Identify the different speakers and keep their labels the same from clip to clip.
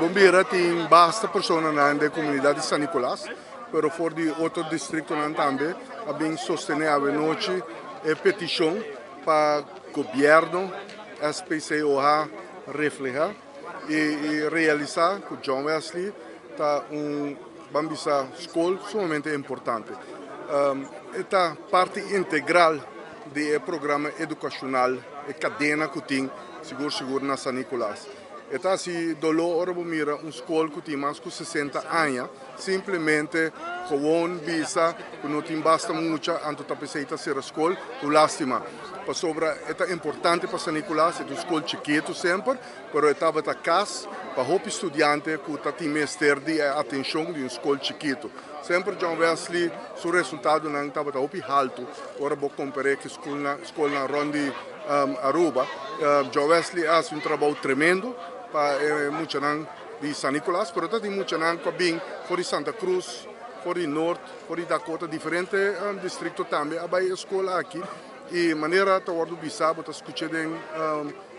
Speaker 1: Bon bira tin basta personanan den comunidad di San Nicolas, pero for di otro districtonan tambe a bin sostene awenochi e peticion pa gobierno SPCOH refleha y realisa cu John Wesley ta un ban bisa scol sumamente importante. E ta parti integral di e programa educacional, e cadena cu tin sigur sigur na San Nicolas. E ta hasi doló ora bo mira un skol ku tin mas ku 60 aña simplemente gewoon bisa ku no tin basta mucha anto ta p'esei ta sera skol. Ku lástima, pasobra e ta importante pa San Nicolas, e ta un skol chikitu semper, pero e tabata kas pa hopi studiante ku ta tin mester di e atenshon di un skol chikitu. Semper John Wesley su resultadonan tabata hopi haltu ora bo kompar'é ku skolnan rònt di Aruba. John Wesley a hasi un trabou tremendo pa e muchanan di San Nicolas, pero ta tin muchanan ku a bin for di Santa Cruz, for di Noord, for di Dakota, diferente distrikto tambe a bai e skol aki. I manera ta wòrdu bisa, bo ta skuch'é den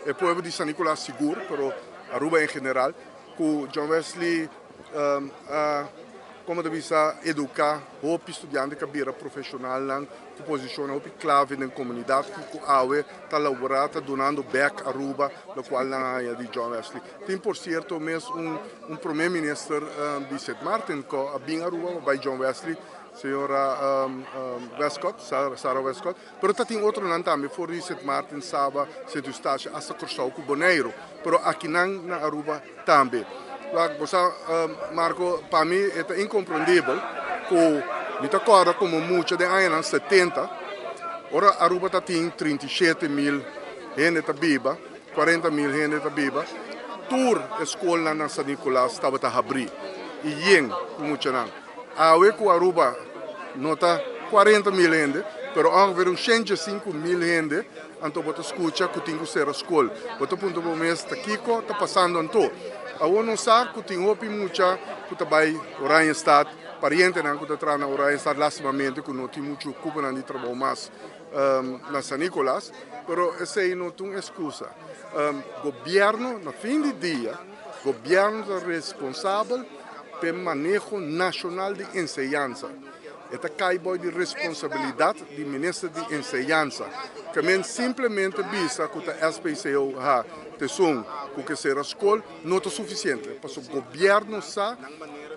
Speaker 1: e pueblo di San Nicolas sigur, pero Aruba en general, ku John Wesley a komo ta bisa eduká hopi studiante ku a bira profeshonalnan ku posishonnan hopi klave den komunidat ku awe ta laborá ta dunando bèk Aruba lokual nan a haña di John Wesley. Tin por sierto mes un un prome minister di Sint Maarten ku a bin Aruba pa bai John Wesley, señora Westcott, Sarah Westcott. Pero ta tin otronan tambe for di Sint Maarten, Saba, Sint Eustatius, hasta Kòrsou ku Boneiru. Pero akinan na Aruba tambe. Wak, bo sa, Marco, pa mi e ta inkomprendibel ku mi ta kòrda komo mucha den añanan 70, ora Aruba ta tin 37.000 hende ta biba, 40.000 hende ta biba, tur e skolnan na San Nicolas tabata habrí i yen ku muchanan. Awe ku Aruba no ta 40.000 hende, pero ongeveer un 105.000 hende, anto bo ta skucha ku tin ku sera skol. Bo ta puntra bo mes ta kiko ta pasando anto. Awor nos sa ku tin hopi mucha ku ta bai Oranjestad, parientenan ku ta traha na Oranjestad lastimamente ku no tin muchu kuponan di trabou mas na San Nicolas, pero esei no ta un eskusa. Gobierno na fin di dia, gobierno ta responsabel p'e maneho nashonal di enseñansa. E ta kai bou di responsabilidat di minister di enseñansa. Ke men simplemente bisa ku ta SPCOH t'esun ku ke sera skol no ta sufisiente, pasobra gobièrnu sa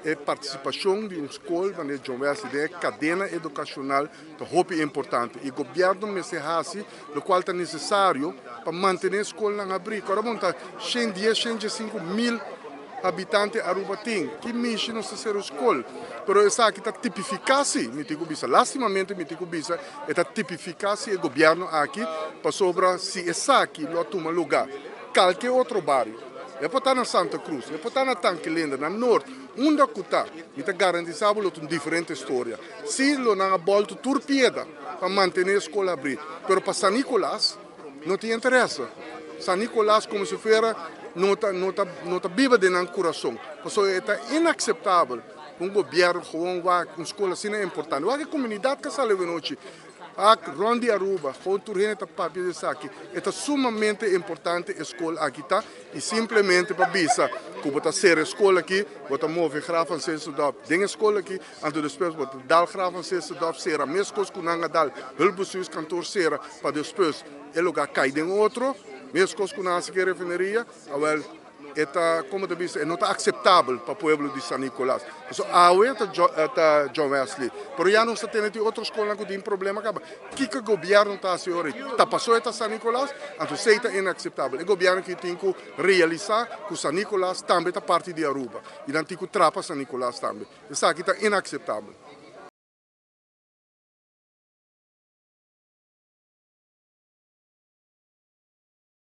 Speaker 1: e partisipashon di un skol manera John Wesley den e kadena edukashonal ta hopi importante i gobièrnu mester hasi lokual ta nesesario pa mantené skolnan habrí. Kòrda bon ta 110, 105 mil habitante Aruba tin. Ki mishi nos ta sera un skol? Pero esaki ta tipifiká si, mi tin ku bisa, lastimamente mi tin ku bisa, e ta tipifiká si e gobièrnu aki, pasobra si esaki lo a tuma lugá kalke otro bario, e por ta na Santa Cruz, e por ta na Tanki Leendert, na Noord, unda ku ta, mi ta garantisá bo lo ta un diferente storia. Si lo nan a bòltu tur pieda pa mantené e skol habrí, pero pa San Nicolas no tin interes. San Nicolas komo si fuera no ta no ta no ta biba den nan kurason, pasobra e ta inakseptabel ku un gobièrnu gewoon wak un skol asina importante. Wak e komunidat ka sali awenochi, wak rònt di Aruba, gewoon tur hende ta papia di esaki. E ta sumamente importante e skol aki ta i simplemente pa bisa ku bo ta sera e skol aki, bo ta move Graaf van Zinzendorp den e skol aki, anto despues bo ta dal Graaf van Zinzendorp sera meskos ku nan a dal hulpbestuurskantoor sera pa despues e lugá kai den otro, meskos ku nan hasi ku e refineria. Awèl, e ta, komo ta bisa, e no ta akseptabel pa pueblo di San Nicolas. Pasobra awe ta ta John Wesley, pero ya nos ta tene tin otro skolnan ku tin problema kaba. Kiko e gobièrnu ta hasi ora ei? Ta paso e ta San Nicolas? Anto esei ta inakseptabel. E gobièrnu aki tin ku realisá ku San Nicolas tambe ta parti di Aruba i nan tin ku trapa San Nicolas tambe. Esaki ta inakseptabel.